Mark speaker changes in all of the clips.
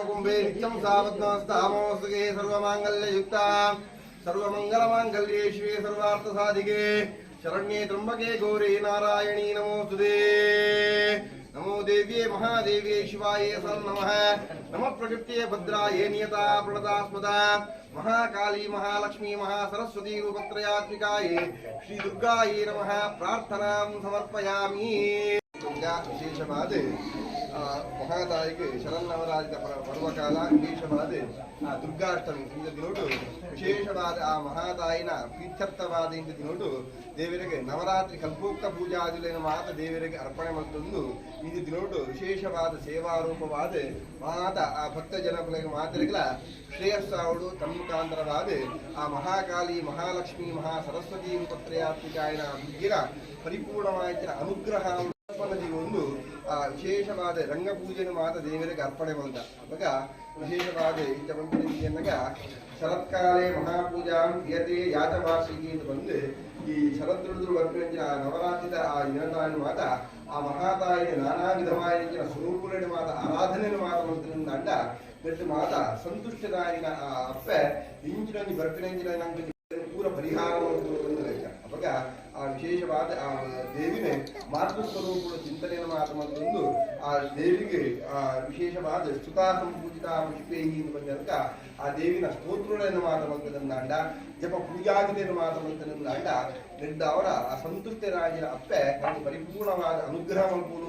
Speaker 1: ಪೂರ್ಣಕುಂಭೇ ನಿತ್ಯಂ ಸಾವತ್ನಾಸ್ತಾಮೋಸ್ತುಗೆ ಸರ್ವಮಾಂಗಲ್ಯಯುಕ್ತ ಸರ್ವಮಂಗಲಮಾಂಗಲ್ಯೇ ಶಿವೆ ಸರ್ವಾರ್ಥ ಸಾಧಿಕೆ ಶರಣ್ಯೇ ತ್ರಂಬಕೆ ಗೌರಿ ನಾರಾಯಣೀ ನಮೋಸ್ತುತೆ. ನಮೋ ದೇವ್ಯೇ ಮಹಾದೇವ್ಯೇ ಶಿವಾಯೇ ಸನ್ನಮಃ. ನಮ ಪ್ರಕೃತಿಯೇ ಭದ್ರಾಯೇ ನಿಯತಾ ಪ್ರಣತಾಸ್ಮದ ಮಹಾಕಾಲಿ ಮಹಾಲಕ್ಷ್ಮೀ ಮಹಾಸರಸ್ವತಿ ರೂಪತ್ರಯಾತ್ಮಿಕಾಯೇ ಶ್ರೀ ದುರ್ಗಾಯೇ ನಮಃ. ಪ್ರಾರ್ಥನಾಂ ಸಮರ್ಪಯಾಮಿ. ವಿಶೇಷವಾದ ಮಹಾತಾಯಿಗೆ ಶರನ್ನವರಾಜಿತ ಪರ್ವಕಾಲ, ವಿಶೇಷವಾದ ದುರ್ಗಾಷ್ಟಮಿ ಇಂದ ದಿನೋಟು ವಿಶೇಷವಾದ ಆ ಮಹಾತಾಯಿನ ಪ್ರೀತ್ಯರ್ಥವಾದ ಇಂದ ದಿನೋಟು ದೇವರಿಗೆ ನವರಾತ್ರಿ ಕಲ್ಪೋಕ್ತ ಪೂಜಾದಿಲೇನ ಮಾತ ದೇವರಿಗೆ ಅರ್ಪಣೆ ಮಲ್ತೊಂದು ಇಂದು ದಿನೋಟು ವಿಶೇಷವಾದ ಸೇವಾರೂಪವಾದ ಮಾತ ಆ ಭಕ್ತ ಜನಕುಲೆಗೆ ಮಾತರಿಗಳ ಶ್ರೇಯಸ್ಸಾವುಡು ತನ್ಮುಖಾಂತರವಾದ ಆ ಮಹಾಕಾಲಿ ಮಹಾಲಕ್ಷ್ಮಿ ಮಹಾ ಸರಸ್ವತಿ ರೂಪತ್ರಯಾತ್ಮಿಕಾಯನ ದುರ್ಗಿನ ಪರಿಪೂರ್ಣವಾದ ಅನುಗ್ರಹ ಒಂದು ಆ ವಿಶೇಷವಾದ ರಂಗಪೂಜೆಯನ್ನು ಮಾತ ದೇವರಿಗೆ ಅರ್ಪಣೆ ಬಂದ ಅವಾಗ ವಿಶೇಷವಾದ ಇಂಥ ಬಂದ ಶರತ್ಕಾಲೇ ಮಹಾಪೂಜಾಂ ಕ್ರಿಯತೆ ಯಾತವಾರ್ಷಿಕಿ ಅಂತ ಬಂದು ಈ ಶರದ್ ಋತು ಬರ್ಪಿನ ನವರಾತ್ರಿದ ಆ ದಿನದಾನಿ ಮಾತ ಆ ಮಹಾತಾಯಿನ ನಾನಾ ವಿಧವಾದ ಸ್ವರೂಪುలని ಮಾತ ಆರಾಧನೆಯನ್ನು ಮಾತ ಮಂತ್ರಿನ ನೆಟ್ಟು ಮಾತ ಸಂತುಷ್ಟದಾಯಿನ ಆ ಅಪ್ಪೆ ಇಂಚಿನೊಂಜಿ ಬರ್ಪಿನಂಚಿನ ನಂಗೆ ಪೂರ ಪರಿಹಾರ ಅವಾಗ ಆ ವಿಶೇಷವಾದ ಆ ದೇವಿನ ಮಾತೃಸ್ವರೂಪದ ಚಿಂತನೆಯನ್ನು ಮಾತ ಮಂತೊಂದು ಆ ದೇವಿಗೆ ಆ ವಿಶೇಷವಾದ ಸ್ತುತಾ ಸಂಪೂಜಿತ ಪುಷ್ಪೇಹಿ ಅಂತ ಬಂದಾಗ ಆ ದೇವಿನ ಸ್ತೋತ್ರಗಳನ್ನು ಮಾತ ಮಂತನಂದಾಂಡ ಜಪ ಪೂಜಾದಿಗಳನ್ನು ಮಾತ ಮಂತನಂದಾಂಡ ನೆಡ್ಡ ಅವರ ಆ ಸಂತುಷ್ಟರಾಜಿನ ಅಪ್ಪೆ ಒಂದು ಪರಿಪೂರ್ಣವಾದ ಅನುಗ್ರಹ ಮಲ್ಪೂರು.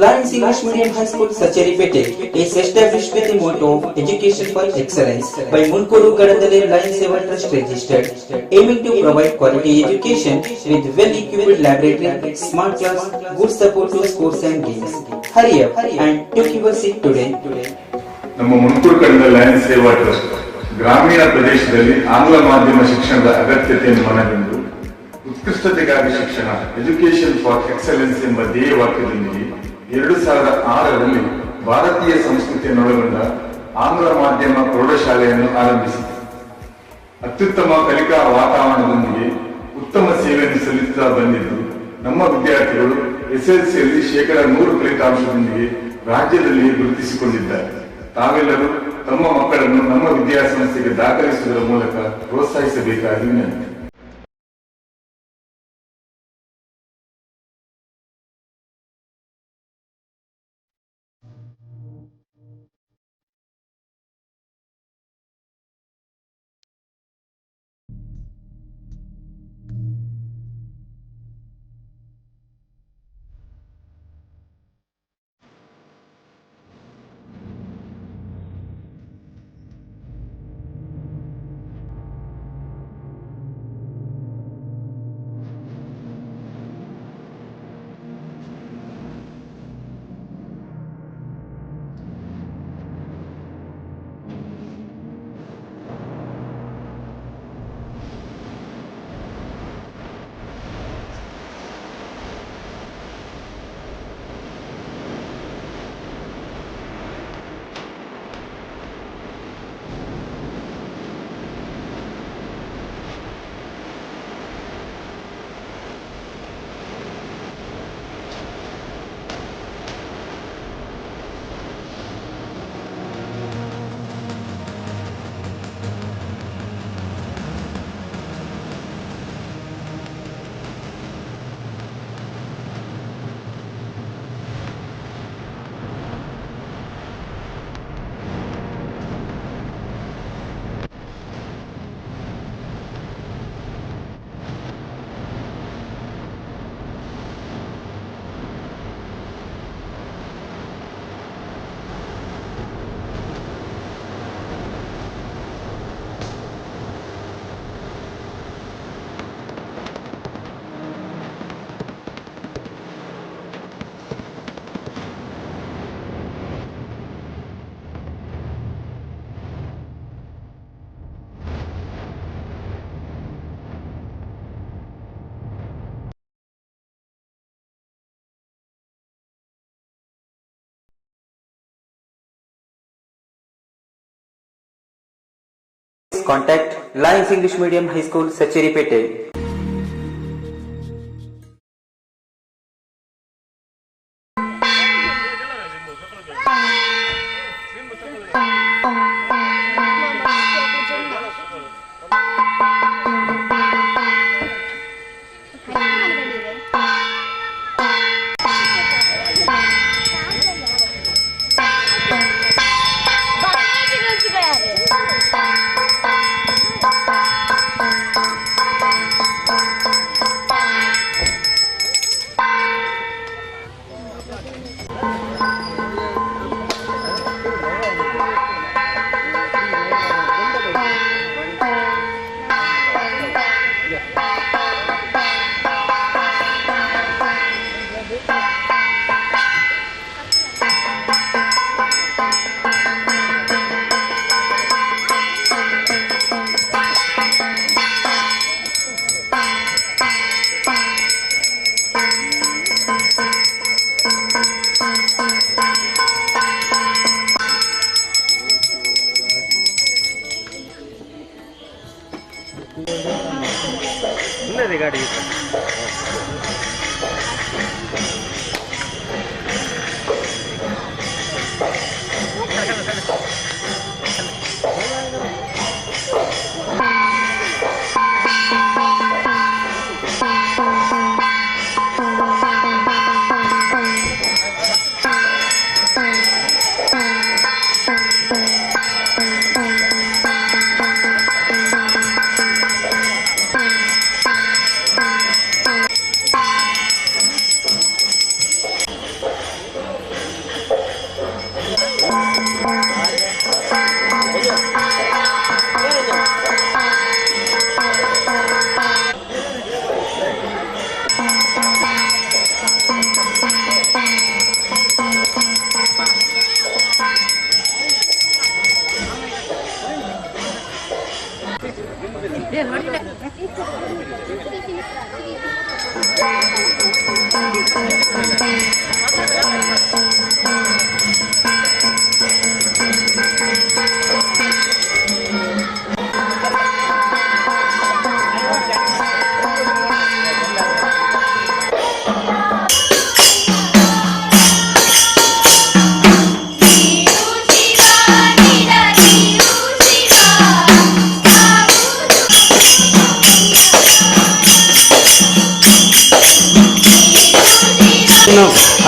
Speaker 2: Lions English Medium High School, Sacheripete is established with the motto of Education for Excellence by Mundkur Kadandale Lions Seva Trust registered, aiming to provide quality education with well-equipped laboratory, smart class, good support to sports and games. Hurry up and take your seat today.
Speaker 3: ನಮ್ಮ Mundkur Kadandale Lions ಸೇವಾ trust ಗ್ರಾಮೀಣ ಪ್ರದೇಶದಲ್ಲಿ ಆಂಗ್ಲ ಮಾಧ್ಯಮ ಶಿಕ್ಷಣದ ಅಗತ್ಯತೆಯನ್ನು ಮನಗಂಡು, ಉತ್ಕೃಷ್ಟತೆಗಾಗಿ ಶಿಕ್ಷಣ, ಎಜುಕೇಶನ್ ಫಾರ್ ಎಕ್ಸಲೆನ್ಸ್ ಎಂಬ ಧ್ಯೇಯ ವಾಕ್ಯದೊಂದಿಗೆ 2006ರಲ್ಲಿ ಭಾರತೀಯ ಸಂಸ್ಕೃತಿಯನ್ನೊಳಗೊಂಡ ಆಂಗ್ಲ ಮಾಧ್ಯಮ ಪ್ರೌಢಶಾಲೆಯನ್ನು ಆರಂಭಿಸಿದೆ. ಅತ್ಯುತ್ತಮ ಕಲಿಕಾ ವಾತಾವರಣದೊಂದಿಗೆ ಉತ್ತಮ ಸೇವೆಯನ್ನು ಸಲ್ಲಿಸುತ್ತಾ ಬಂದಿದ್ದು, ನಮ್ಮ ವಿದ್ಯಾರ್ಥಿಗಳು ಎಸ್ಎಸ್ಎಲ್ಸಿಯಲ್ಲಿ 100% ಫಲಿತಾಂಶದೊಂದಿಗೆ ರಾಜ್ಯದಲ್ಲಿ ಗುರುತಿಸಿಕೊಂಡಿದ್ದಾರೆ. ತಾವೆಲ್ಲರೂ ತಮ್ಮ ಮಕ್ಕಳನ್ನು ನಮ್ಮ ವಿದ್ಯಾಸಂಸ್ಥೆಗೆ ದಾಖಲಿಸುವುದರ ಮೂಲಕ ಪ್ರೋತ್ಸಾಹಿಸಬೇಕಾಗಿ ವಿನಂತಿ.
Speaker 2: contact Lions English Medium High School, Sacheripete.
Speaker 4: ಗಾಡಿ.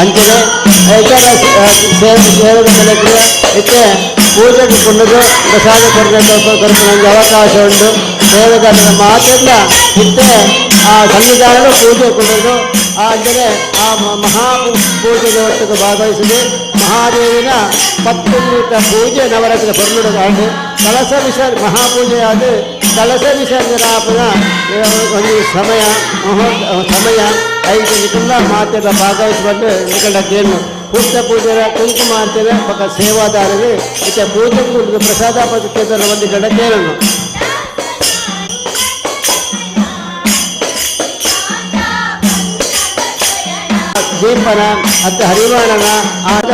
Speaker 5: ಅಂಚನೆ ಇತರ ಸೇವೆ ಸೇವೆದ ಇತ್ತೆ ಪೂಜೆಗೆ ಕೊಂಡು ಪ್ರಸಾದ ಕೊರಪುನ ಅವಕಾಶ ಉಂಟು. ಸೇವೆದಾರರ ಮಾತೆಲ್ಲ ಇತ್ತೆ ಆ ಸನ್ನಿಧಾನದ ಪೂಜೆ ಕೊಂಡು ಆ ಅಂಚನೆ ಆ ಮಹಾ ಪೂಜೆಗೆ ಒಟ್ಟಿಗೆ ಭಾಗವಹಿಸಿದೆ. ಮಹಾದೇವಿನ 10 ಪೂಜೆ ನವರಾತ್ರಿ ಪೊರ್ಲುಡು ಕಳಸ ವಿಷ ಮಹಾಪೂಜೆಯಾದ ಕಳಸ ವಿಸರ್ಜನಾಪನ ಒಂದು ಸಮಯ ಸಮಯ ಐದು ನಿಕುಲ್ಲ ಮಾತೆಲ್ಲ ಭಾಗವಹಿಸಿಕೊಂಡು ನಿಕಲ ಕೇಳು ಪುಟ್ಟ ಪೂಜೆರ ಕುಂಕುಮ ಅಂತೇವೆ ಪಕ್ಕ ಸೇವಾದಾರರು ಇತ್ತೆ ಪೂಜೆ ಪ್ರಸಾದ ಪದ್ಧತಿ ಒಂದು ಗಡ ಕೇಳನು. ದೀಪನ ಅತ್ತ ಹರಿವಾಣನ ಆದ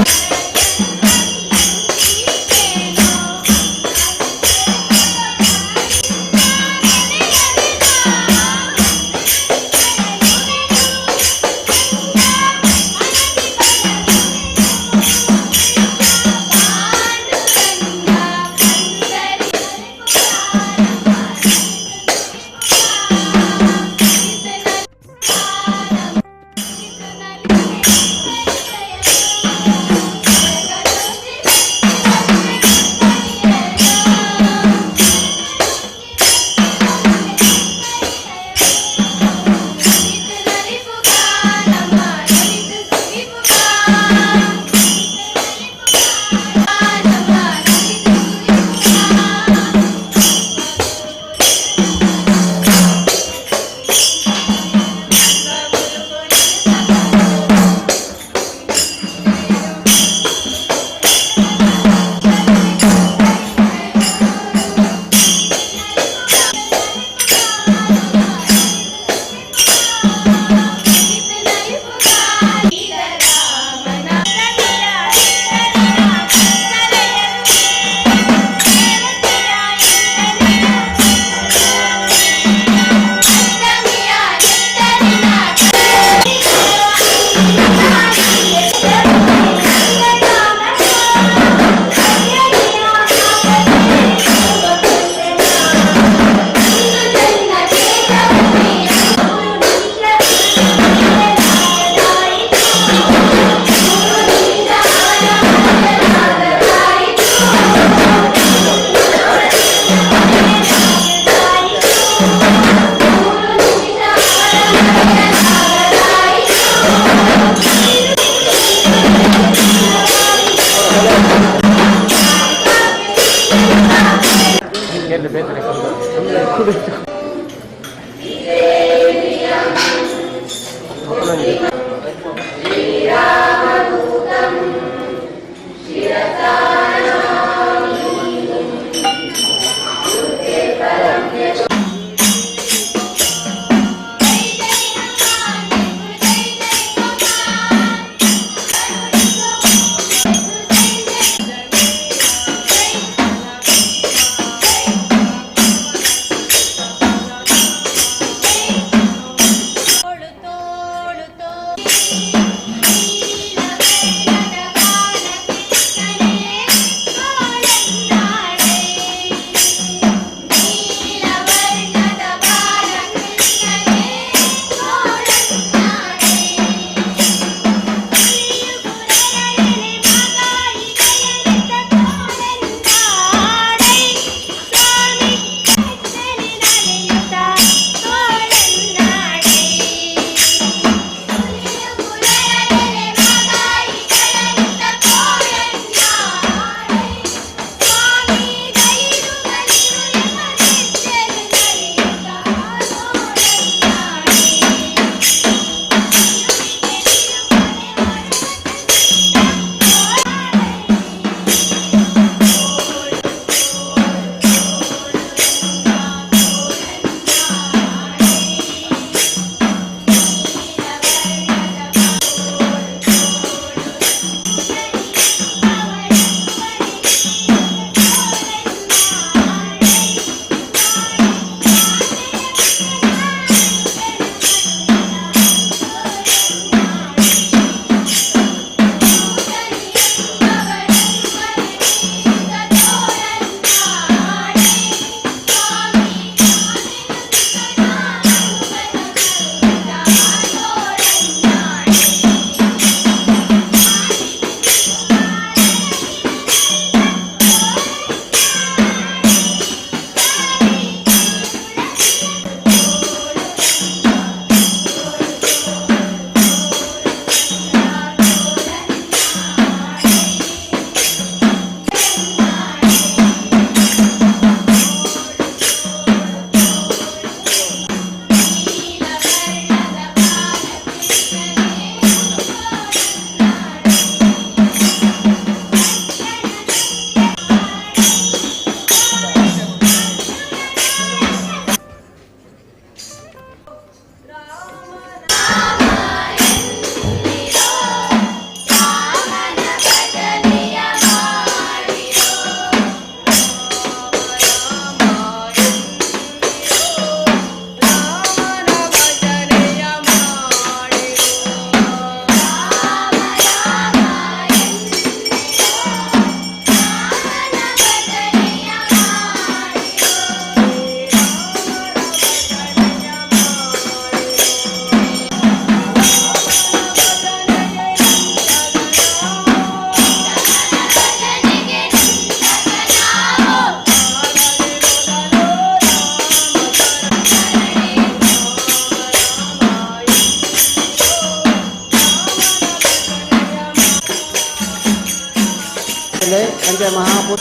Speaker 5: ಅಂಚೆ ಮಹಾಪೂ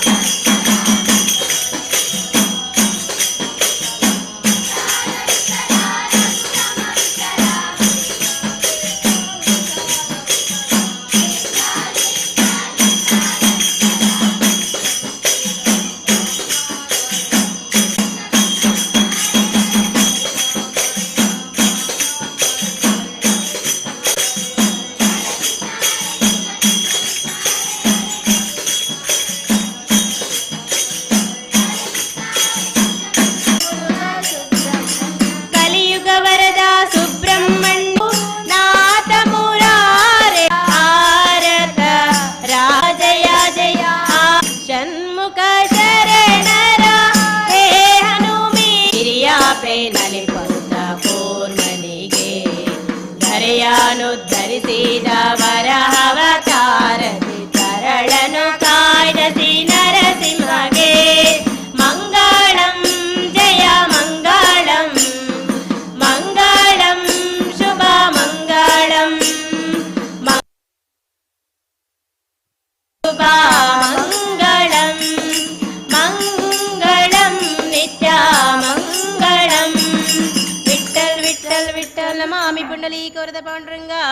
Speaker 6: ಕಲಿಯುಗ ವರದ ಸುಬ್ರಹ್ಮಣ್ಯ ನಾಥ ಮುರಾರೆ ಭಾರತ ರಾಜಯ ಜಯ ಷಣ್ಮುಖ ಶರಣರ ಹೇ ಹನುಮಿ ಹಿರಿಯಾಪೆ ನಲಿಪಂತ ಕೂರ್ಮನಿಗೆ ಧರೆಯಾನು ಧರಿಸಿದ ವರಹವತಾರದಿ ತರಳನು ಕಾಯ್ದಸಿ ನರಸಿಂಹಗೆ ಮಂಗಳಂ ಜಯ ಮಂಗಳಂ ಮಂಗಳಂ ಶುಭ ಮಂಗಳಂ ಶುಭ ಮಂಗಳಂ ಮಂಗಳಂ ನಿತ್ಯ Pundalik Varada Panduranga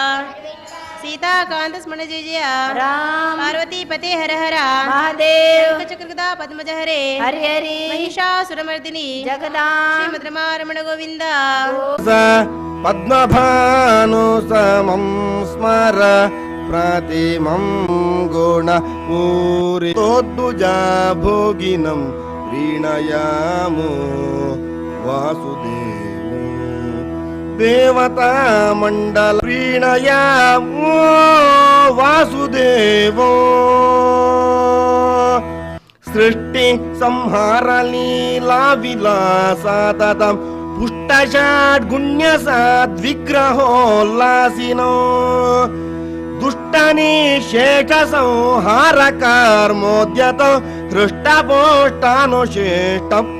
Speaker 6: Sitakant स्मरण जय जय
Speaker 7: राम
Speaker 6: पार्वती पते हर हर
Speaker 7: महादेव
Speaker 6: चक्रगदा पद्मज हरे
Speaker 7: हरि हरि
Speaker 6: महिषासुरमर्दिनी
Speaker 7: जगदां
Speaker 6: श्रीमद्रमारमण गोविंद
Speaker 1: पद्मभानु समं स्मर प्रतिमं गुण पूरितोद्भुजा भोगिनं प्रीणयामो वासुदेवो देवता मंडल प्रीणयामो वासुदेवो सृष्टि संहार लीला विलासाततं पुष्टषाड्गुण्य साद्विग्रहोल्लासिनो दुष्टनिशेष संहार कर्मोद्यत हृष्टपोष्टानुशेष्ट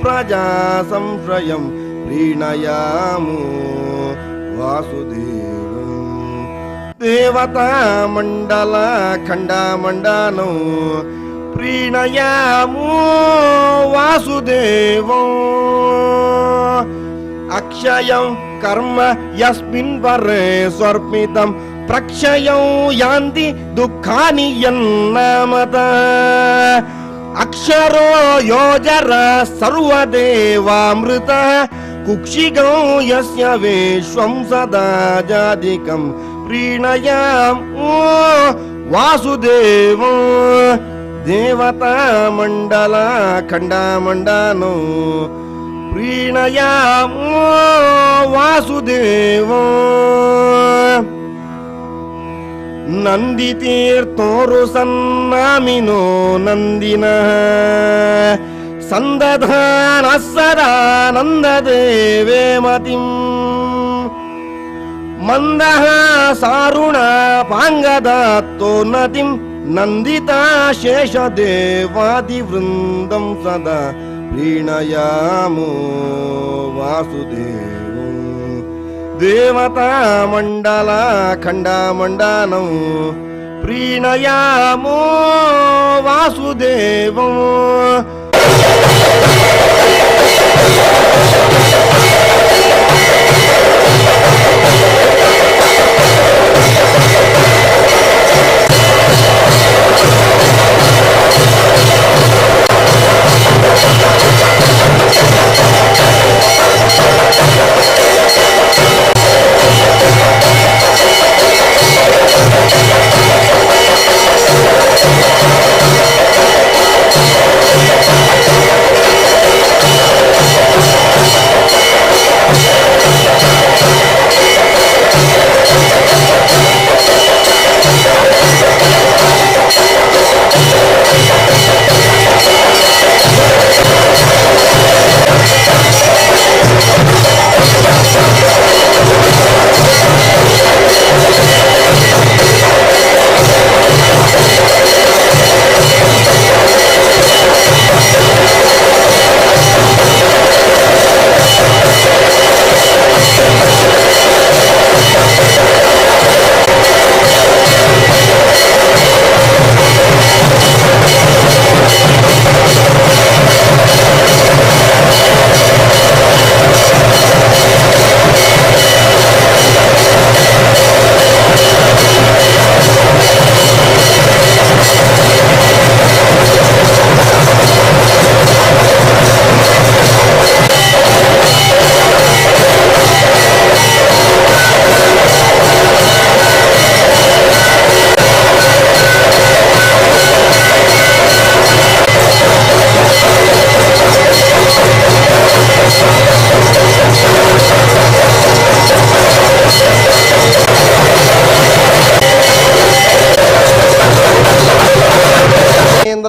Speaker 1: प्रजा संश्रयं प्रीणयामो वासुदेवं देवता मंडल खंडमंडनो प्रीणयामो वासुदेवो अक्षयं कर्म यस्मिन् वरे स्वर्पितं प्रक्षयं यान्ति दुःखानि यन्नामत अक्षरो योजर सर्वदेवामृत कुक्षिगौ यस्य विश्वं सदा जादिकं प्रीणयामो वासुदेवो देवता मंडल खंडमंडनो प्रीणयामो वासुदेवो नंदितीर्थोरु सन्नामिनो नंदिनः संदधानः सदानन्ददेवे मतिम् मंदः सारुणा पाङ्गदत्तो नतिं नंदिता शेषदेवादिवृन्दं सदा प्रीणयामो वासुदेवो देवता मंडल खंडमंडनो प्रीणयामो वासुदेवो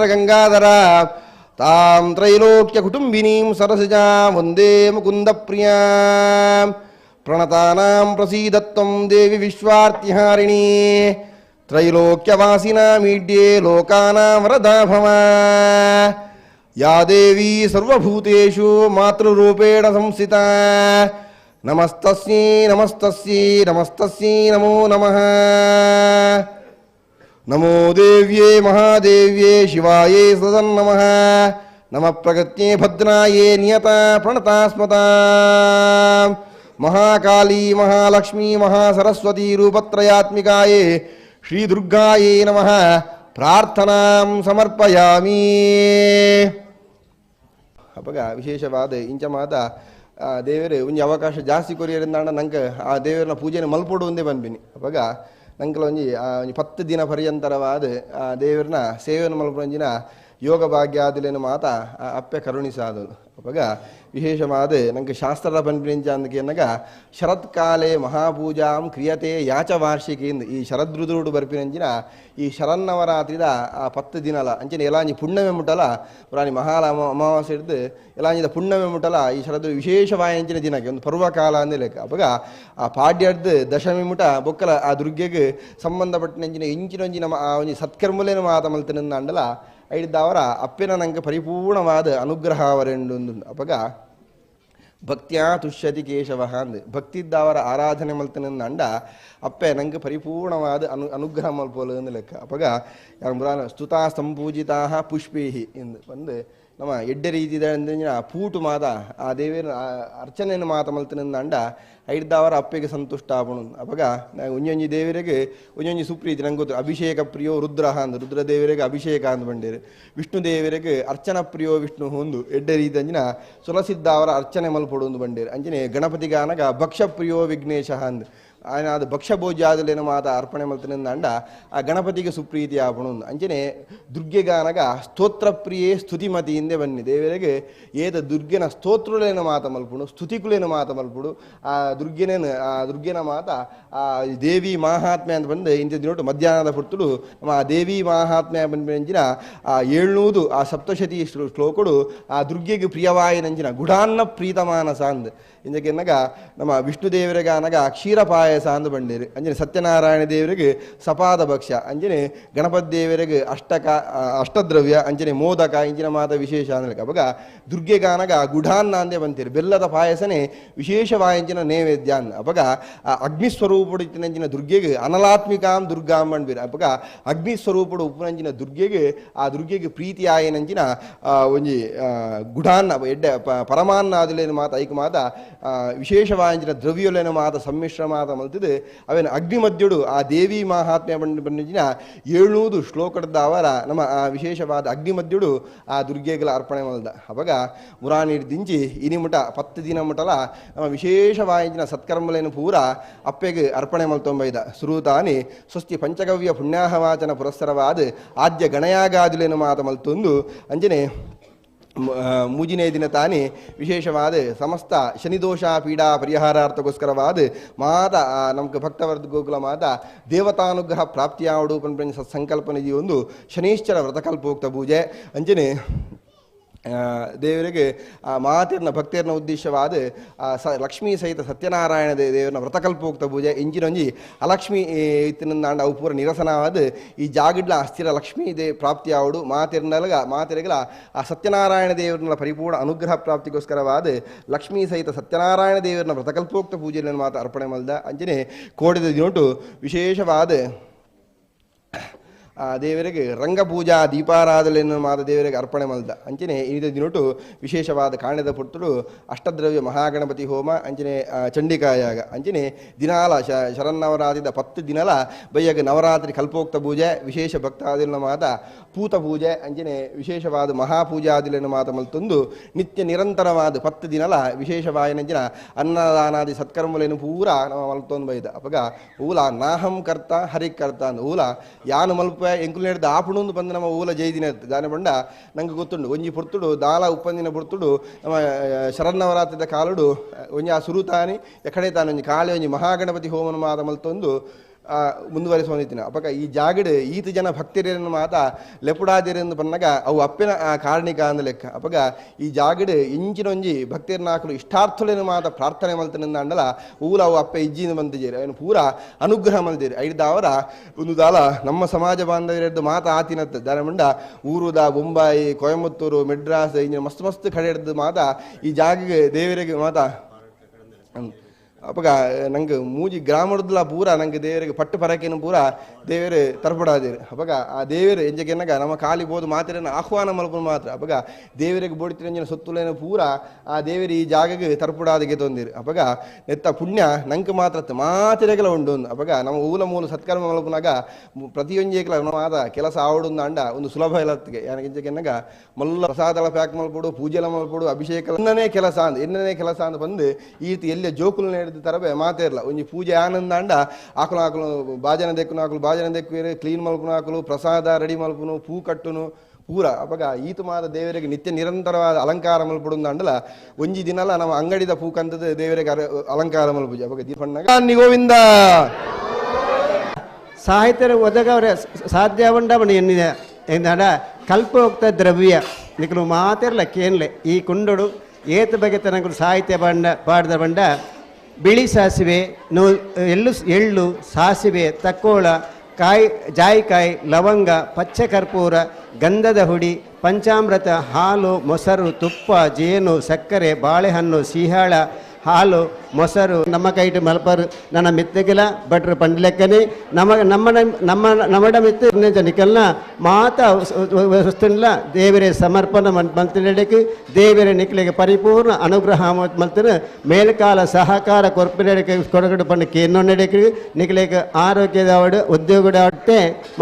Speaker 1: गंगाधर तां त्रैलोक्य कुटुंबिनीं सरसिजां वंदे मुकुंदप्रियां प्रणतानां प्रसीदत्वं देवी विश्वार्तिहारिणी त्रैलोक्यवासिनामीड्ये लोकानां वरदा भव या देवी सर्वभूतेषु मातृरूपेण संस्थिता नमस्तस्यै नमस्तस्यै नमस्तस्यै नमो नमः। नमो देव्ये महादेव्ये शिवाये सदन्नमः नमः प्रगत्ये भद्राये नियता प्रणता स्मताम्। Mahakali Mahalakshmi Mahasaraswati ರೂಪತ್ರಯಾತ್ಮಿಕಾಯೇ ಶ್ರೀ ದುರ್ಗಾಯೇ ನಮಃ ಪ್ರಾರ್ಥನಾಂ ಸಮರ್ಪಯಾಮಿ. ಅಪಗ ವಿಶೇಷವಾದ ಇಂಚ ಮಾತ ದೇವರು ಒಂಜಿ ಅವಕಾಶ ಜಾಸ್ತಿ ಕೊರಿಯರಿಂದಾಂಡ ನಂಗೆ ಆ ದೇವರನ್ನ ಪೂಜೆನ ಮಲ್ಪೊಡು ಒಂದೇ ಬಂದ್ಬಿನಿ. ಅಪಗ ನಂಕಲ ಒಂಜಿ ಒಂಜಿ 10 ದಿನ ಪರ್ಯಂತರವಾದ ಆ ದೇವರನ್ನ ಸೇವೆಯನ್ನು ಮಲ್ಪೊಂಜಿನ ಯೋಗ ಭಾಗ್ಯ ಆದಿಲೇನು ಮಾತ ಅಪ್ಪೆ ಕರುಣಿಸಾದಳು. ಅಪಗ ವಿಶೇಷವಾದ ನಂಗೆ ಶಾಸ್ತ್ರದ ಪನ್ಪಿನಿಂಚ ಅಂದಕೇನಗ ಶರತ್ಕಾಲೇ ಮಹಾಪೂಜಾಂ ಕ್ರಿಯತೆ ಯಾಚ ವಾರ್ಷಿಕಿ ಈ ಶರದೃದುರುಡು ಬರ್ಪಿನಂಚಿನ ಈ ಶರನ್ನವರಾತ್ರಿದ ಆ 10 ದಿನಲ ಅಂಚಿನ ಎಲಾಂಜಿ ಪುಣ್ಯಮೆ ಮುಟ್ಟಲ ಪುರಾಣಿ ಮಹಾಲ ಅಮಾವಾಸ್ಯೆ ಹಿಡ್ದು ಎಲಾಂಜಿದ ಪುಣ್ಯಮೆ ಮುಟ್ಟಲ ಈ ಶರದ್ ವಿಶೇಷವಾಯಂಚಿನ ದಿನಕ್ಕೆ ಒಂದು ಪರ್ವಕಾಲ ಅಂದೇ ಲೆಕ್ಕ. ಅಪಗ ಆ ಪಾಡ್ಯರ್ದು ದಶಮಿ ಮುಟ ಬೊಕ್ಕಲ ಆ ದುರ್ಗೆಗೆ ಸಂಬಂಧಪಟ್ಟಿನಂಚಿನ ಇಂಚಿನೊಂಜಿನ ಆ ಒಂಜಿ ಸತ್ಕರ್ಮಲೇನು ಮಾತ ಮಲ್ತಿನ ಅಂಡಲ ಐಡ್ದವರ ಅಪ್ಪಿನ ನಂಗೆ ಪರಿಪೂರ್ಣವಾದ ಅನುಗ್ರಹ ಅವರೆಂಡು. ಅಪಗ ಭಕ್ತ್ಯಾ ತುಷ್ಯತಿ ಕೇಶವ ಅಂದ್ ಭಕ್ತಿದ್ದವರ ಆರಾಧನೆ ಮಲ್ತನ ಅಂಡ ಅಪ್ಪೆ ನಂಗೆ ಪರಿಪೂರ್ಣವಾದ ಅನುಗ್ರಹ ಮಲ್ಪೋಲು ಅಂದ್ ಲೆಕ್ಕ. ಅಪಗ ಯಾರು ಸ್ತುತಾ ಸಂಪೂಜಿತಾ ಪುಷ್ಪೇಹಿ ಎಂದು ಬಂದು ನಮ್ಮ ಎಡ್ಡೆ ರೀತಿದ ಪೂಟು ಮಾತ ಆ ದೇವಿನ ಅರ್ಚನೆಯನ್ನು ಮಾತ ಮಲ್ತನ ಅಂಡ ಐಡ್ದವರ ಅಪ್ಪೆಗೆ ಸಂತುಷ್ಟ ಆಪಣು. ಅಪಗ ಒಂಜೊಂಜಿ ದೇವರಿಗೆ ಒಂಜೊಂಜಿ ಸುಪ್ರೀತಿ ನಂಗೆ ಗೊತ್ತು. ಅಭಿಷೇಕ ಪ್ರಿಯೋ ರುದ್ರ ಅಂದ್ ರುದ್ರ ದೇವರಿಗೆ ಅಭಿಷೇಕ ಅಂದ್ ಬಂಡೇರು. ವಿಷ್ಣು ದೇವರಿಗೆ ಅರ್ಚನಾ ಪ್ರಿಯೋ ವಿಷ್ಣು ಒಂದು ಎಡ್ಡೆ ರೀತಿ ಅಂಜಿನ ಸುಲಸಿದ್ದವರ ಅರ್ಚನೆ ಮಲ್ಪೊಡು ಒಂದು ಬಂಡೇರು. ಅಂಜನೆ ಗಣಪತಿಗಾನಗ ಭಕ್ಷ್ಯ ಪ್ರಿಯೋ ವಿಘ್ನೇಶ ಅಂದ್ ఆయన ಅದು ಭಕ್ಷ್ಯಭೋಜ್ಯಾదుಲೇನು ಮಾತ ಅರ್ಪಣೆ ಮಲ್ತನಿಂದ ಅಂಡ ಆ ಗಣಪತಿಗೆ ಸುಪ್ರೀತಿ ಆಪಣು. ಅಂಚನೆ ದುರ್ಗೆಗಾನಗ ಸ್ತೋತ್ರಪ್ರಿಯೇ ಸ್ತುತಿಮತಿ ಹಿಂದೆ ಬನ್ನಿ ದೇವರಿಗೆ ಏತ ದುರ್ಗೆನ ಸ್ತೋತ್ರುಲೇನು ಮಾತ ಮಲ್ಪುಡು ಸ್ತುತಿಕುಲೇನು ಮಾತ ಮಲ್ಪುಡು ಆ ದುರ್ಗೆನೇನು ಆ ದುರ್ಗೆನ ಮಾತ ಆ ದೇವಿ ಮಹಾತ್ಮ್ಯ ಅಂತ ಬಂದು ಇಂಥ ದಿನೋಟು ಮಧ್ಯಾಹ್ನದ ಪುರ್ತುಡು ನಮ್ಮ ಆ ದೇವಿ ಮಹಾತ್ಮ್ಯ ಬಂದಂಚಿನ ಆ 700 ಆ ಸಪ್ತಶತಿ ಶ್ಲೋಕಡು ಆ ದುರ್ಗೆಗೆ ಪ್ರಿಯವಾಯಿನಂಚಿನ ಗುಡಾನ್ನ ಪ್ರೀತಮಾನಸ ಅಂದ್ ಇಂದಕ್ಕೆನ್ನಗ ನಮ್ಮ ವಿಷ್ಣು ದೇವರಿಗೆ ಅನಗ ಕ್ಷೀರ ಪಾಯಸ ಅಂದು ಬಂಡೇರು. ಅಂಜನೆ ಸತ್ಯನಾರಾಯಣ ದೇವರಿಗೆ ಸಪಾದ ಭಕ್ಷ್ಯ, ಅಂಜನೆ ಗಣಪತಿ ದೇವರಿಗೆ ಅಷ್ಟಕ ಅಷ್ಟದ್ರವ್ಯ, ಅಂಜನೆ ಮೋದಕ ಇಂಚಿನ ಮಾತ ವಿಶೇಷ ಅಂದ್ರೆ. ಅವಾಗ ದುರ್ಗೆಗಾನಗ ಗುಢಾನ್ನ ಅಂದೇ ಬಂತೀರಿ ಬೆಲ್ಲದ ಪಾಯಸನೇ ವಿಶೇಷವಾಯಂಚಿನ ನೈವೇದ್ಯ ಅಂದ. ಅವಾಗ ಆ ಅಗ್ನಿಸ್ವರೂಪುಡು ಇತ್ತಿನಂಚಿನ ದುರ್ಗೆಗೆ ಅನಲಾತ್ಮಿಕಾಂ ದುರ್ಗಾಂ ಬಂಡ್ಬೀರು. ಅವಾಗ ಅಗ್ನಿಸ್ವರೂಪುಡು ಉಪ್ಪುನಂಚಿನ ದುರ್ಗೆಗೆ ಆ ದುರ್ಗೆಗೆ ಪ್ರೀತಿ ಆಯನಂಚಿನ ಒಂಜಿ ಗುಢಾನ್ನ ಎಡ್ಡೆ ಪರಮಾನ್ನ ಆದಿಲೇನು ಮಾತ ಐಕ ಮಾತ ವಿಶೇಷವಾಂಚಿನ ದ್ರವ್ಯಲೇನು ಮಾತ ಸಮ್ಮಿಶ್ರ ಮಾತ ಮಲ್ತಿದ್ದು ಅವೇನು ಅಗ್ನಿಮಧ್ಯುಡು ಆ ದೇವಿ ಮಹಾತ್ಮ್ಯ ಬಂದಿನ 700 ಶ್ಲೋಕದ ಅವರ ನಮ್ಮ ಆ ವಿಶೇಷವಾದ ಅಗ್ನಿಮಧ್ಯುಡು ಆ ದುರ್ಗೆಗಳ ಅರ್ಪಣೆ ಮಲ್ದ. ಅವಾಗ ಮುರಾನಿಡ್ ದಿಂಚಿ ಇನಿ ಮುಟ 10 ದಿನ ಮುಟಲ ನಮ್ಮ ವಿಶೇಷವಾಂಚಿನ ಸತ್ಕರ್ಮಲೇನು ಪೂರ ಅಪ್ಪೆಗೆ ಅರ್ಪಣೆ ಮಲ್ತೊಂಬೈದ. ಸುರೂತಾನಿ ಸ್ವಸ್ತಿ ಪಂಚಗವ್ಯ ಪುಣ್ಯಾಹವಾಚನ ಪುರಸ್ಸರವಾದ ಆದ್ಯ ಗಣಯಾಗಾದುಲೇನು ಮಾತ ಮಲ್ತೊಂದು ಅಂಜನೆ ಮೂಜಿನೇ ದಿನ ತಾನೇ ವಿಶೇಷವಾದ ಸಮಸ್ತ ಶನಿದೋಷ ಪೀಡಾ ಪರಿಹಾರಾರ್ಥಕ್ಕೋಸ್ಕರವಾದ ಮಾತ ನಮ್ಗೆ ಭಕ್ತವರ್ದ ಗೋಕುಲ ಮಾತ ದೇವತಾನುಗ್ರಹ ಪ್ರಾಪ್ತಿಯಾವಡು ಪನ್ಪಂಚ ಸತ್ಸಂಕಲ್ಪನ ಒಂದು ಶನೀಶ್ಚರ ವ್ರತಕಲ್ಪೋಕ್ತ ಪೂಜೆ. ಅಂಜನೆ ದೇವರಿಗೆ ಆ ಮಾತಿರ್ನ ಭಕ್ತಿಯರ್ನ ಉದ್ದೇಶವಾದ ಲಕ್ಷ್ಮೀ ಸಹಿತ ಸತ್ಯನಾರಾಯಣ ದೇವರನ್ನ ವ್ರತಕಲ್ಪೋಕ್ತ ಪೂಜೆ. ಇಂಜಿನೊಂಜಿ ಅಲಕ್ಷ್ಮೀ ಇತ್ತಿನಂದಾಂಡ ಅವು ಪೂರ ನಿರಸನವಾದ ಈ ಜಾಗಿಡ್ಲ ಅಸ್ಥಿರ ಲಕ್ಷ್ಮೀ they ಪ್ರಾಪ್ತಿಯಾವಡು ಮಾತಿರ್ನಲಗ ಮಾತಿರಗಲ ಆ ಸತ್ಯನಾರಾಯಣ ದೇವರನ್ನ ಪರಿಪೂರ್ಣ ಅನುಗ್ರಹ ಪ್ರಾಪ್ತಿಗೋಸ್ಕರವಾದ ಲಕ್ಷ್ಮೀ ಸಹಿತ ಸತ್ಯನಾರಾಯಣ ದೇವರನ್ನ ವ್ರತಕಲ್ಪೋಕ್ತ ಪೂಜೆಯನ್ನು ಮಾತ ಅರ್ಪಣೆ ಮಲ್ದ. ಅಂಜನೆ ಕೋಡಿದ ದಿನೋಟು ವಿಶೇಷವಾದ ಆ ದೇವರಿಗೆ ರಂಗಪೂಜಾ ದೀಪಾರಾಧನೆಯನ್ನು ಮಾತ ದೇವರಿಗೆ ಅರ್ಪಣೆ ಮಲ್ದ. ಅಂಚನೆ ಈ ದಿನೋಟು ವಿಶೇಷವಾದ ಕಾಣದ ಪುರ್ತುಡು ಅಷ್ಟದ್ರವ್ಯ ಮಹಾಗಣಪತಿ ಹೋಮ, ಅಂಚನೆ ಚಂಡಿಕಾಯಾಗ, ಅಂಚನೆ ದಿನಾಲ ಶರನ್ನವರಾತ್ರಿದ 10 ದಿನಲ ಬಯ್ಯಗ ನವರಾತ್ರಿ ಕಲ್ಪೋಕ್ತ ಪೂಜೆ ವಿಶೇಷ ಭಕ್ತಾದಿನ ಮಾತ ಪೂತ ಪೂಜೆ, ಅಂಚನೆ ವಿಶೇಷವಾದ ಮಹಾಪೂಜಾದಿలను ಮಾತ ಮಲ್ತೊಂದು ನಿತ್ಯ ನಿರಂತರವಾದ 10 ದಿನಲ ವಿಶೇಷವಾಯನಂಚಿನ ಅನ್ನದಾನಾದಿ ಸತ್ಕರ್ಮಲೇನು ಪೂರ ನಮ್ಮ ಮಲ್ತೊಂದು ಬೈದ. ಅಪಗ ಊಲ ನಾಹಂ ಕರ್ತ ಹರಿಕರ್ತ ಅಂದ ಊಲ ಯಾನು ಮಲ್ಪ ಎಂಕುಲು ಆಪುಣೊಂದು ಬಂದು ನಮ್ಮ ಊಲ ಜೈದಿನ ದಾನ ಬಂಡ ನಂಗೆ ಗೊತ್ತುಂಡು ಒಂಜಿ ಪೊರ್ತುಡು ದಾಲ ಉಪ್ಪಂದಿನ ಪೊರ್ತುಡು ನಮ್ಮ ಶರನ್ನವರಾತ್ರಿದ ಕಾಲುಡು ಒಂಜಿ ಆ ಸುರುತಾನಿ ಎಕಡೆ ತಾನು ಒಂಜಿ ಕಾಳೆ ಒಂಜಿ ಮಹಾಗಣಪತಿ ಹೋಮನ ಮಾತ ಮಲ್ತೊಂದು ಮುಂದುವರಿಸೋನಿತ್ತಿನ. ಅಪಕ ಈ ಜಾಗಡ್ ಈತ ಜನ ಭಕ್ತರನ್ನು ಮಾತ ಲೆಪುಡಾದಿರೆಂದು ಬನ್ನಗ ಅವು ಅಪ್ಪಿನ ಆ ಕಾರಣಿಕ ಅಂದ ಲೆಕ್ಕ. ಅಪಗ ಈ ಜಾಗಡ್ ಇಂಚಿನೊಂಜಿ ಭಕ್ತಿಯರ್ನಾಕಲು ಇಷ್ಟಾರ್ಥುಲೇನು ಮಾತ ಪ್ರಾರ್ಥನೆ ಮಲ್ತನಿಂದ ಅಂಡಲ ಊಲ ಅವು ಅಪ್ಪೆ ಇಜ್ಜಿನ ಬಂದಿಜೇರಿ ಅವನು ಪೂರ ಅನುಗ್ರಹ ಮಲ್ದಿರಿ ಐಡ್ದಾವರ ಒಂದು ದಾಲ ನಮ್ಮ ಸಮಾಜ ಬಾಂಧವ್ಯರದ್ದು ಮಾತ ಆತಿನತ್ತ ದಾನಮಂಡ ಊರುದ ಬೊಂಬಾಯಿ ಕೊಯಮತ್ತೂರು ಮೆಡ್ರಾಸ್ ಇಂಜಿನ ಮಸ್ತ್ ಮಸ್ತ್ ಕಡೆ ಹಿಡ್ದು ಮಾತ ಈ ಜಾಗಗೆ ದೇವರಿಗೆ ಮಾತ ಅಪಗ ನಂಗೆ ಮೂಜಿ ಗ್ರಾಮಡ್ದಲ ಪೂರ ನಂಗೆ ದೇವರಿಗೆ ಪಟ್ಟು ಪರಕೇನು ಪೂರ ದೇವರು ತರ್ಪಡಾದೇರು. ಅಪಗ ಆ ದೇವರು ಎಂಜಗೆನ್ನಗ ನಮ್ಮ ಖಾಲಿ ಬೋದು ಮಾತಿರನ್ನ ಆಹ್ವಾನ ಮಲ್ಪು ಮಾತ್ರ. ಅಪಗ ದೇವರಿಗೆ ಬೋಡಿತಿರಂಜನ ಸೊತ್ತುಲೇನ ಪೂರ ಆ ದೇವರು ಈ ಜಾಗಗೆ ತರ್ಪಡಾದಿಗೆ ತೊಂದಿರು. ಅಪಗ ನೆತ್ತ ಪುಣ್ಯ ನಂಗೆ ಮಾತ್ರ ಮಾತಿರೆಗಲ ಉಂಡು. ಅಪಗ ನಮ್ಮ ಊಲ ಮೂಲ ಸತ್ಕರ್ಮ ಮಲ್ಪುನಾಗ ಪ್ರತಿಯೊಂಜೇಕಲ ಮಾತ ಕೆಲಸ ಆವಡು ಅಂಡ ಒಂದು ಸುಲಭ ಇಲ್ಲತ್ತಿಗೆ ಯಾನಗಿಂಚಗೆನ್ನಗ ಮಲ್ಲ ಪ್ರಸಾದಲ ಪ್ಯಾಕ್ ಮಲ್ಪಡು, ಪೂಜೆಲ ಮಲ್ಪಡು, ಅಭಿಷೇಕ ಎನ್ನನೇ ಕೆಲಸ ಅಂದ್ ಎನ್ನನೇ ಕೆಲಸ ಅಂದ್ ಬಂದು ಈ ರೀತಿ ಎಲ್ಲ ಜೋಕುಲು ನಡೆದ ತರಬೆ ಮಾತೇ ಇರಲ್ಲ. ಒಂಜಿ ಪೂಜೆ ಆನಂದ ಅಂಡ ಆಕಲು ಆಕಲು ಬಾಜನ ದೆಕ್ಕುನು ಆಕಲು ಬಾಜನ ದೆಕ್ಕುವೇರು, ಕ್ಲೀನ್ ಮಲ್ಪುನು ಆಕಲು, ಪ್ರಸಾದ ರೆಡಿ ಮಲ್ಪುನು, ಪೂ ಕಟ್ಟುನು ಪೂರ. ಅಪಗ ಈತ ಮಾದ ದೇವರಿಗೆ ನಿತ್ಯ ನಿರಂತರವಾದ ಅಲಂಕಾರ ಮಲ್ಪಡು ಅಂಡಲ ಒಂಜಿ ದಿನಲ ನಮ್ಮ ಅಂಗಡಿದ ಪೂ ಕಂತದ ದೇವರಿಗೆ ಅಲಂಕಾರ ಮಲ್ಪುಜಿ. ಅಪಗ ದೀಪಣ್ಣಗ ಗೋವಿಂದ
Speaker 5: ಸಾಹಿತ್ಯರ ಒದಗವರೆ ಸಾಧ್ಯ ಉಂಡವನು ಎನ್ನಿದೆ ಎಂದಾಡ ಕಲ್ಪೋಕ್ತ ದ್ರವ್ಯ ನಿಕಲು ಮಾತಿರಲ ಕೇನ್ಲೆ ಈ ಕುಂಡಡು ಏತ ಬಗೆ ತನಕಲು ಸಾಹಿತ್ಯ ಬಂಡ ಪಾಡ್ದ ಬಂಡ ಬಿಳಿ ಸಾಸಿವೆ ನೂ ಎಳ್ಳು ಎಳ್ಳು ಸಾಸಿವೆ ತಕ್ಕೋಳ ಕಾಯಿ ಜಾಯಿಕಾಯಿ ಲವಂಗ ಪಚ್ಚೆ ಕರ್ಪೂರ ಗಂಧದ ಹುಡಿ ಪಂಚಾಮೃತ ಹಾಲು ಮೊಸರು ತುಪ್ಪ ಜೇನು ಸಕ್ಕರೆ ಬಾಳೆಹಣ್ಣು ಸಿಹಾಳ ಹಾಲು ಮೊಸರು ನಮ್ಮ ಕೈಟು ಮಲ್ಪರು ನನ್ನ ಮಿತ್ತಗಿಲ ಭಟ್ರು ಪಂಡ್ಲೆಕ್ಕನೆ ನಮ್ಮ ನಮ್ಮ ನಮ್ಮ ನಮ್ಮಡ ಮಿತ್ತು ನಿಕಲ್ನ ಮಾತ ವಸ್ತುಲ್ಲ ದೇವರೇ ಸಮರ್ಪಣ ಮಲ್ತಿನಡೆಗೆ ದೇವರೇ ನಿಕ್ಲಿಗೆ ಪರಿಪೂರ್ಣ ಅನುಗ್ರಹ ಮಲ್ತಿನ ಮೇಲ್ಕಾಲ ಸಹಕಾರ ಕೊರ್ಪಿನಡೆಗೆ ಕೊಡಗಡು ಪಂಡ ಕೇನ್ನೊಂಡೆಗೆ ನಿಕ್ಲಿಗೆ ಆರೋಗ್ಯದವಡು ಉದ್ಯೋಗದ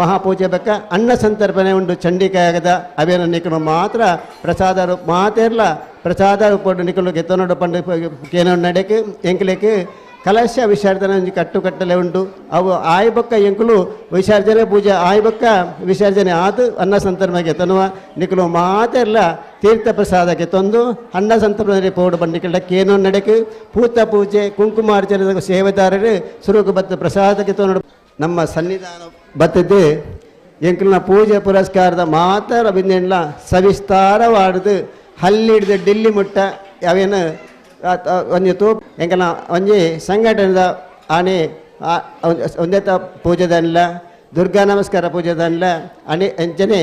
Speaker 5: ಮಹಾಪೂಜೆ ಬೆಕ್ಕ ಅನ್ನ ಸಂತರ್ಪಣೆ ಉಂಟು ಚಂಡಿಕಾಯಗದ ಅವೇನ ನಿಕಲು ಮಾತ್ರ ಪ್ರಸಾದ ಮಾತೆರ್ಲ ಪ್ರಸಾದ ಪೊಡ್ಡು ನಿಕಲು ಗೆತ್ತನೋಡು ಪಂಡ ಕೇನೊಂಡೆಗೆ ಎಂಕ್ಲೆಕ್ ಕಲಶ ವಿಸರ್ಜನೆ ಒಂಜಿ ಕಟ್ಟುಕಟ್ಟಲೆ ಉಂಟು. ಅವು ಆಯ್ಬೊಕ್ಕ ಎಂಕುಲು ವಿಸರ್ಜನೆ ಪೂಜೆ ಆಯ್ಬೊಕ್ಕ ವಿಸರ್ಜನೆ ಆದು ಅನ್ನ ಸಂತರ್ಪಣೆಗೆ ತನುವ ನಿಕಲು ಮಾತೆರ್ಲ ತೀರ್ಥ ಪ್ರಸಾದಕ್ಕೆ ತಂದು ಅನ್ನ ಸಂತರ್ಪಣೆ ಪೋಡು ಬಂಡಿಕೆಲ್ಲ ಕೇನೋ ನಡೆಕ್ ಪೂತ ಪೂಜೆ ಕುಂಕುಮಾರ್ಚನೆ ಸೇವೆದಾರರು ಸುರುಕು ಬತ್ತ ಪ್ರಸಾದಕ್ಕೆ ತೊಂದು ನಮ್ಮ ಸನ್ನಿಧಾನ ಬತ್ತದ್ದು ಎಂಕಲ್ನ ಪೂಜೆ ಪುರಸ್ಕಾರದ ಮಾತ್ರ ಬಿಂದೆಲ್ಲ ಸವಿಸ್ತಾರವಾಡದು ಹಲ್ಲಿಡ್ದು ಡಿಲ್ಲಿ ಮುಟ್ಟ ಅವೇನು ಒಂಜಿ ತೂ ಎಂಕಲ್ನ ಒಂಜಿ ಸಂಘಟನೆದ ಆನೆ ಒಂದೇತ ಪೂಜೆದನ್ಲ ದುರ್ಗಾ ನಮಸ್ಕಾರ ಪೂಜೆದನ್ಲ ಅಣಿ ಅಂಚನೆ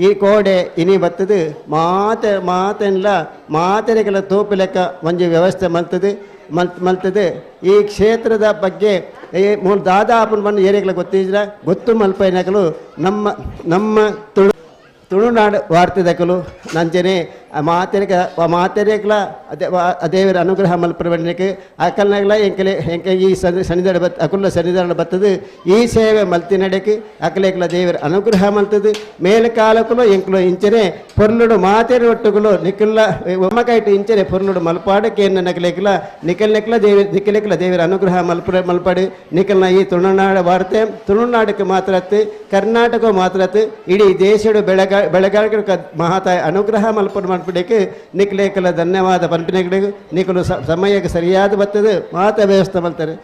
Speaker 5: ಈ ಕೋಡೆ ಇನಿ ಬತ್ತದು ಮಾತೆ ಮಾತೆನ್ಲ ಮಾತೆರೆಗೆಲ್ಲ ತೋಪು ಲೆಕ್ಕ ಒಂಜಿ ವ್ಯವಸ್ಥೆ ಮಲ್ತದು ಮಲ್ತದೆ. ಈ ಕ್ಷೇತ್ರದ ಬಗ್ಗೆ ಈ ಮೂಲ ದಾದಾಪನ ಬಂದು ಏರಿಯಗಳ ಗೊತ್ತಿದ್ರ ಗೊತ್ತು ಮಲ್ಪೈನಕಲು ನಮ್ಮ ನಮ್ಮ ತುಳುನಾಡು ವಾರ್ತೆದಕಲು ನಂಜನೆ ಮಾತೆರೆಗ ಮಾತೆರೆಗ್ಲ ಅದೇ ದೇವರ ಅನುಗ್ರಹ ಮಲ್ಪರವಣ್ಣಕ್ಕೆ ಅಕಲ್ನಗ್ಲ ಎಂಕಲೆ ಎಂಕ ಈ ಸನ್ನಿಧಾನ ಬತ್ ಅಕುಲ ಸನ್ನಿಧಾನ ಬತ್ತದು ಈ ಸೇವೆ ಮಲ್ತಿನಡೆಕ್ ಅಕಲೇಕಲ ದೇವರ ಅನುಗ್ರಹ ಮಲ್ತದು ಮೇಲ ಕಾಲಕ್ಕೂ ಎಂಕಲು ಇಂಚನೆ ಪೊರ್ಲುಡು ಮಾತೆರೆ ಒಟ್ಟುಗಳು ನಿಕಲ್ಲ ಒಮ್ಮಕೈಟು ಇಂಚನೆ ಪೊರ್ಲುಡು ಮಲ್ಪಾಡಕ್ಕೆ ನಕಲೇಕಲ ನಿಕಲ್ ನೆಕ್ಲ ದೇವ ನಿಕಲೆಕ್ಲ ದೇವರ ಅನುಗ್ರಹ ಮಲ್ಪಾಡು ನಿಕಲ್ನ ಈ ತುಳುನಾಡು ವಾರ್ತೆ ತುಳುನಾಡಕ್ಕೆ ಮಾತ್ರ ಕರ್ನಾಟಕ ಮಾತ್ರ ಇಡೀ ದೇಶಡು ಬೆಳಗಾವಿಗೆ ಮಹಾತಾಯಿ ಅನುಗ್ರಹ ಮಲ್ಪಡು ಮಲ್ಪಡಕ್ಕೆ ನಿಕ್ಲೇಕಲ ಧನ್ಯವಾದ ಪಂಪಿನಗಡೆಗೆ ನಿಕಲು ಸಮಯಕ್ಕೆ ಸರಿಯಾದ ಬರ್ತದೆ ಮಾತ ವ್ಯವಸ್ಥೆ ಮಾಡ್ತಾರೆ.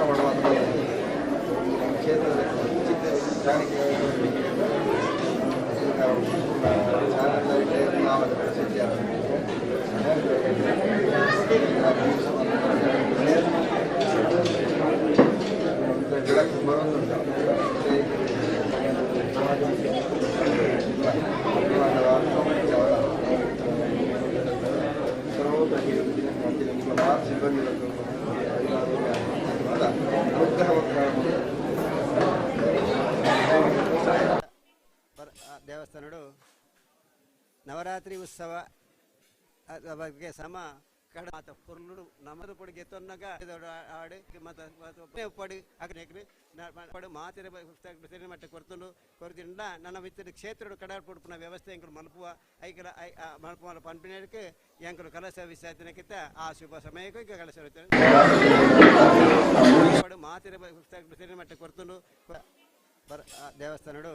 Speaker 1: ಆಶ್ರಮ ಕ್ಷೇತ್ರದ ಚಿಕ್ಕ
Speaker 5: ದೇವಸ್ಥಾನಡು ನವರಾತ್ರಿ ಉತ್ಸವ ಬಗ್ಗೆ ಸಮ ಕಡ ಮಾತ ಪುರ್ಲುಡು ನಮದು ಪೊಡಿಗೆ ತೊನ್ನಗ ಆಡು ಮತ ಪಡಿ ಅಗ್ನೇಕ್ರಿ ಪಡು ಮಾತಿರ ಮಟ್ಟ ಕೊರ್ತುಂಡು ಕೊರ್ತಿಂಡ ನನ್ನ ಮಿತ್ರ ಕ್ಷೇತ್ರಡು ಕಡ ಪುಡ್ಪುನ ವ್ಯವಸ್ಥೆ ಎಂಕುಲು ಮಲ್ಪುವ ಐಕಲ ಮಲ್ಪುವ ಪನ್ಪಿನಕ್ಕೆ ಎಂಕುಲು ಕಲಶ ವಿಸರ್ಜನೆಕ್ಕಿಂತ ಆ ಶುಭ ಸಮಯಕ್ಕೂ ಈಗ ಕಲಶ ಪಡು ಮಾತಿರ ಮಟ್ಟ ಕೊರ್ತುಂಡು ದೇವಸ್ಥಾನಡು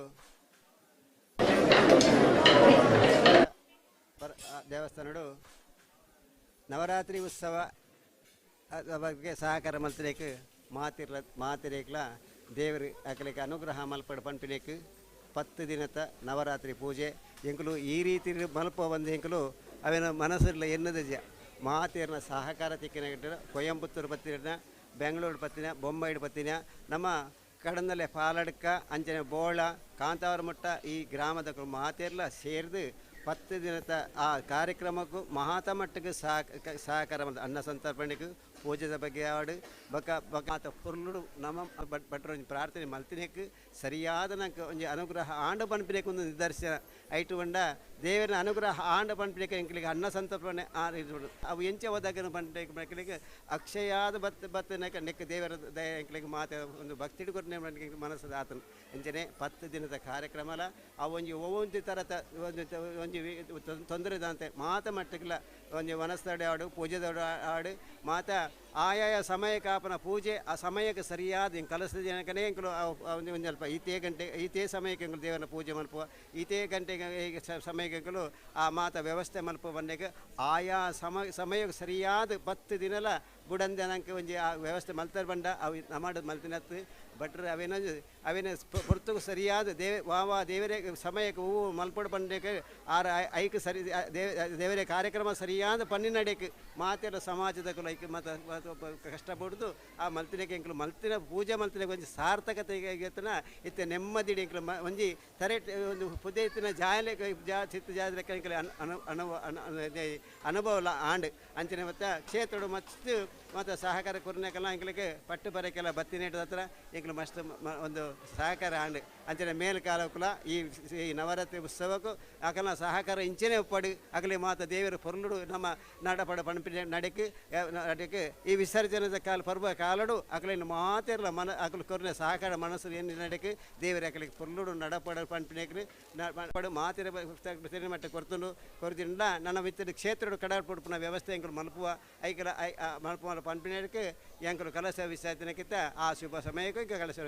Speaker 5: ದೇವಸ್ಥಾನಡು ನವರಾತ್ರಿ ಉತ್ಸವ ಬಗ್ಗೆ ಸಹಕಾರ ಮಲ್ತಿರೇಕ್ ಮಾತಿರ್ಲ ಮಾತಿರೇಕ್ಲ ದೇವರು ಅಕಲಿಗೆ ಅನುಗ್ರಹ ಮಲ್ಪಡು ಪನ್ಪಿನೇಕ್ 10 ದಿನದ ನವರಾತ್ರಿ ಪೂಜೆ ಎಂಕುಲು ಈ ರೀತಿ ಮಲ್ಪ ಬಂದು ಎಂಕುಲು ಅವೇನ ಮನಸ್ಸಿರ್ಲ ಎನ್ನದ ಮಾತಿರ್ನ ಸಹಕಾರ ತಿಕ್ಕಿನ ಕೊಯಂಬತ್ತೂರು ಪತ್ತಿನ, ಬೆಂಗಳೂರು ಪತ್ತಿನ, ಬೊಂಬೈಡು ಪತ್ತಿನ, ನಮ್ಮ ಕಡಂದಲೆ ಪಾಲಡ್ಕ ಅಂಚನೆ ಬೋಳ ಕಾಂತಾವರ ಮಟ್ಟ ಈ ಗ್ರಾಮದ ಮಾತೆಲ್ಲ ಸೇರಿದು 10 ದಿನದ ಆ ಕಾರ್ಯಕ್ರಮಕ್ಕೂ ಮಹಾತ ಮಟ್ಟಕ್ಕೆ ಸಹಕಾರ ಅನ್ನ ಸಂತರ್ಪಣೆಗೂ ಪೂಜೆದ ಬಗ್ಗೆ ಆಡು ಬಕ ಬಕ ಮಾತ ಪುರ್ಲುಡು ನಮ್ಮ ಭಟ್ರ ಒಂಜಿ ಪ್ರಾರ್ಥನೆ ಮಲ್ತಿನೇಕ್ ಸರಿಯಾದ ನಂಗೆ ಒಂಜಿ ಅನುಗ್ರಹ ಆಂಡ ಪನ್ಪಿನೇಕ್ ಒಂದು ನಿದರ್ಶನ ಐಟು ಬಂಡ ದೇವರ ಅನುಗ್ರಹ ಆಂಡ ಪನ್ಪಿನೇಕ್ ಎಂಕ್ಲಿಗೆ ಅನ್ನ ಸಂತರ್ಪಣೆ ಆ ಅವು ಎಂಚೆ ಹೋದಾಗ ಪನ್ಪಿನೇಕ್ ಅಕ್ಷಯಾದ ಬತ್ ಬತ್ತನಕ ನೆಕ್ ದೇವರ ದಯ ಎಂಕ್ಲಿಗೆ ಮಾತೆ ಒಂದು ಭಕ್ತಿ ಕೊಟ್ಟನೆ ಮನಸ್ಸದ ಆತನ ಎಂಚನೆ 10 ದಿನದ ಕಾರ್ಯಕ್ರಮಲ ಆ ಒಂಜಿ ಒವೊಂಜಿ ಥರದ ಒಂದು ಒಂಜಿ ತೊಂದರೆ ದಾಂತೆ ಮಾತ ಮಟ್ಟಕ್ಕಿಲ್ಲ ಒಂಜಿ ವನಸ್ತಡೆ ಆಡು ಪೂಜೆದೊಡ ಆಡು ಮಾತ ಆಯಾಯ ಸಮಯಕ್ಕೆ ಆಪನ ಪೂಜೆ ಆ ಸಮಯಕ್ಕೆ ಸರಿಯಾದ ಹಿಂಗೆ ಕಲಸದ ಜನಕನೇ ಎಂಕಲು ಒಂದು ಒಂದು ಸ್ವಲ್ಪ ಈತೇ ಗಂಟೆ ಈತೇ ಸಮಯಕ್ಕೆ ಎಂಕಲು ದೇವರ ಪೂಜೆ ಮಲ್ಪುವ ಈತೇ ಗಂಟೆಗೆ ಸಮಯಕ್ಕೆ ಎಂಕಲು ಆ ಮಾತ ವ್ಯವಸ್ಥೆ ಮಲ್ಪುವ ಬಂದಾಗ ಆಯಾ ಸಮಯಕ್ಕೆ ಸರಿಯಾದ 10 ದಿನಲ ಬುಡಂದೆ ನಂಗೆ ಒಂಜಿ ಆ ವ್ಯವಸ್ಥೆ ಮಲ್ತಾರೆ ಬಂಡ ಅವು ನಮಾಡ ಮಲ್ತಿನತ್ತು ಭಟ್ರು ಅವೇನ ಅವೇನ ಪೊರ್ತುಗು ಸರಿಯಾದ ದೇವ ವಾ ದೇವರೇ ಸಮಯಕ್ಕೆ ಹೂವು ಮಲ್ಪಡು ಬಂಡಕ್ಕೆ ಆರ ಐಕ್ ಸರಿ ದೇವರೇ ಕಾರ್ಯಕ್ರಮ ಸರಿಯಾದ ಪನ್ನಿನಡೆಕ್ ಮಾತೆಲ್ಲ ಸಮಾಜದ ಐಕ್ ಮತ್ತು ಕಷ್ಟಪಡುದು ಆ ಮಲ್ತಿನಕ್ಕೆ ಎಂಕಲು ಮಲ್ತಿನ ಪೂಜೆ ಮಲ್ತಿನ ಒಂಜಿ ಸಾರ್ಥಕತೆ ಎತ್ತನ ಇತ್ತೆ ನೆಮ್ಮದಿ ಎಂಕಲು ಒಂಜಿ ತರೆ ಒಂದು ಪುದೆ ಇತ್ತಿನ ಜಾಯಲೆ ಜಾ ಚಿತ್ತ ಜಾಯಲೆ ಎಂಕಲು ಅನುಭವ ಆಂಡ್ ಅಂಚನೆ ಮತ್ತು ಕ್ಷೇತ್ರಡು ಮತ್ತು ಮತ್ತು ಸಹಕಾರ ಕೊರ್ನೆಕೆಲ್ಲ ಎಂಕಲಿಗೆ ಪಟ್ಟು ಬರಕ್ಕೆಲ್ಲ ಬತ್ತಿ ನೆಟ್ಟದ ಹತ್ರ ಎಂಕಲು ಮಸ್ತ್ ಒಂದು ಸಹಕಾರ ಆಂಡ್ ಅಂಚನೆ ಮೇಲ್ಕಾಲಕ್ಕುಲ ಈ ಈ ನವರಾತ್ರಿ ಉತ್ಸವಕ್ಕೂ ಅಕಲ ಸಹಕಾರ ಇಂಚನೆ ಒಪ್ಪಡು ಅಗಲಿ ಮಾತ ದೇವರು ಪೊರ್ಲುಡು ನಮ್ಮ ನಡಪಡ ಪಣಪಿನ ನಡೆಕ್ ನಡೆಕ್ ಈ ವಿಸರ್ಜನದ ಕಾಲ ಪರ್ವ ಕಾಲಡು ಅಕಲಿನ ಮಾತೆರ್ಲ ಮನ ಅಕಲು ಕೊರ್ನೆ ಸಹಕಾರ ಮನಸ್ಸು ಏನು ನಡೆಕ್ ದೇವರ ಅಕಲಿಗೆ ಪೊರ್ಲುಡು ನಡಪಡ ಪಣಪಿನೇಕ್ರಿ ಪಡು ಮಾತಿರ ಮಟ್ಟ ಕೊರ್ತುಂಡು ಕೊರ್ತಿಂಡ ನನ್ನ ಮಿತ್ರ ಕ್ಷೇತ್ರಡು ಕಡ ಪುಡ್ಪುನ ವ್ಯವಸ್ಥೆ ಎಂಕಲು ಮಲ್ಪುವ ಐಕಲ ಮಲ್ಪುವ ಪನ್ಪಿನಕ್ಕೆ ಎಂಕಲು ಕಲಶ ವಿಸರ್ಜನೆಕ್ಕಿಂತ ಆ ಶುಭ ಸಮಯಕ್ಕೂ ಈಗ ಕಲಶ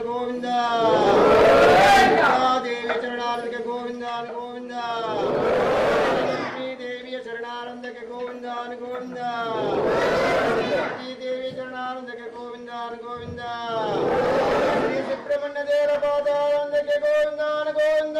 Speaker 5: ಗೋವಿಂದ ದೇವಿ ಚರಣಾನಂದಕ್ಕೆ ಗೋವಿಂದ ಗೋವಿಂದ, ಲಕ್ಷ್ಮೀ ದೇವಿಯ ಚರಣಾನಂದಕ್ಕೆ ಗೋವಿಂದ ಗೋವಿಂದ, ಲಕ್ಷ್ಮೀ ದೇವಿ ಚರಣಾನಂದಕ್ಕೆ ಗೋವಿಂದ ಗೋವಿಂದ, ಶ್ರೀ ಸುಬ್ರಹ್ಮಣ್ಯ ದೇವರ ಪಾದಾನಂದಕ್ಕೆ Govinda Govinda.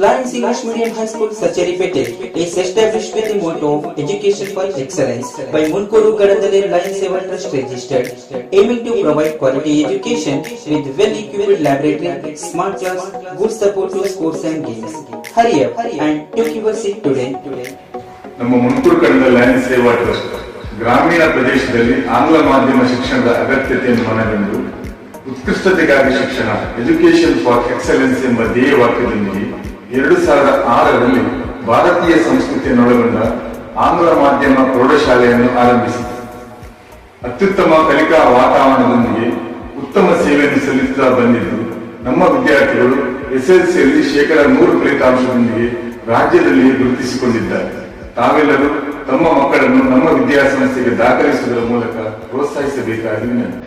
Speaker 2: Lions English Medium High School, Sacheripete is established with the motto of Education for Excellence by Mundkur Kadandale Lions Seva Trust registered, aiming to provide quality education with well-equipped laboratory, smart class, good support to sports and games. Hurry up and take your seat today.
Speaker 3: ನಮ್ಮ ಮುಂಡ್ಕೂರು ಕಡದ Lions ಸೇವಾ trust ಗ್ರಾಮೀಣ ಪ್ರದೇಶದಲ್ಲಿ ಆಂಗ್ಲ ಮಾಧ್ಯಮ ಶಿಕ್ಷಣದ ಅಗತ್ಯತೆಯನ್ನು ಮನಗಂಡು ಉತ್ಕೃಷ್ಟತೆಗಾಗಿ ಶಿಕ್ಷಣ, ಎಜುಕೇಶನ್ ಫಾರ್ ಎಕ್ಸಲೆನ್ಸ್ ಎಂಬ ಧ್ಯೇಯ ವಾಕ್ಯದೊಂದಿಗೆ 2006ರಲ್ಲಿ ಭಾರತೀಯ ಸಂಸ್ಕೃತಿಯನ್ನೊಳಗೊಂಡ ಆಂಗ್ಲ ಮಾಧ್ಯಮ ಪ್ರೌಢಶಾಲೆಯನ್ನು ಆರಂಭಿಸಿತು. ಅತ್ಯುತ್ತಮ ಕಲಿಕಾ ವಾತಾವರಣದೊಂದಿಗೆ ಉತ್ತಮ ಸೇವೆಯನ್ನು ಸಲ್ಲಿಸುತ್ತಾ ಬಂದಿದ್ದು, ನಮ್ಮ ವಿದ್ಯಾರ್ಥಿಗಳು ಎಸ್ಎಲ್ಸಿಯಲ್ಲಿ 100% ಫಲಿತಾಂಶದೊಂದಿಗೆ ರಾಜ್ಯದಲ್ಲಿಯೇ ಗುರುತಿಸಿಕೊಂಡಿದ್ದಾರೆ. ತಾವೆಲ್ಲರೂ ತಮ್ಮ ಮಕ್ಕಳನ್ನು ನಮ್ಮ ವಿದ್ಯಾಸಂಸ್ಥೆಗೆ ದಾಖಲಿಸುವುದರ ಮೂಲಕ ಪ್ರೋತ್ಸಾಹಿಸಬೇಕಾಗಿ ವಿನಂತಿ.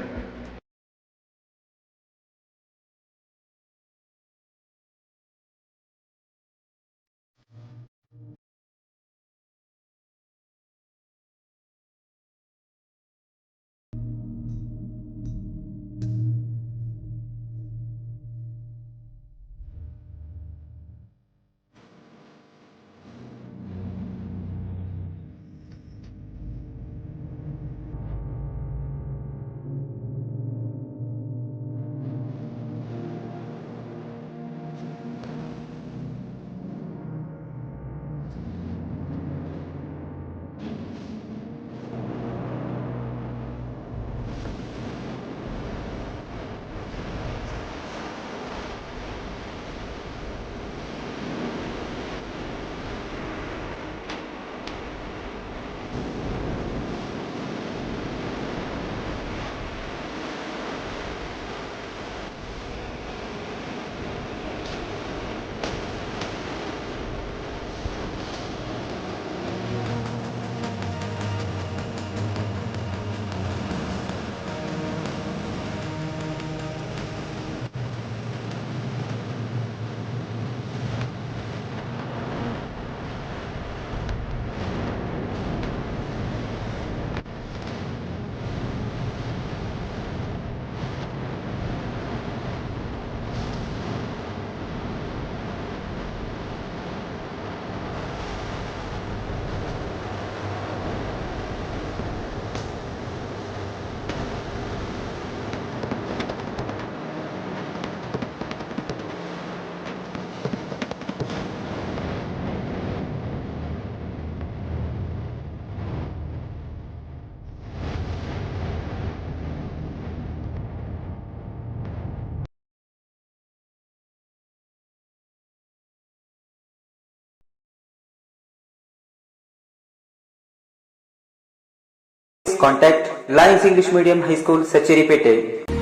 Speaker 2: Contact Lions English Medium High School, Sacheripete.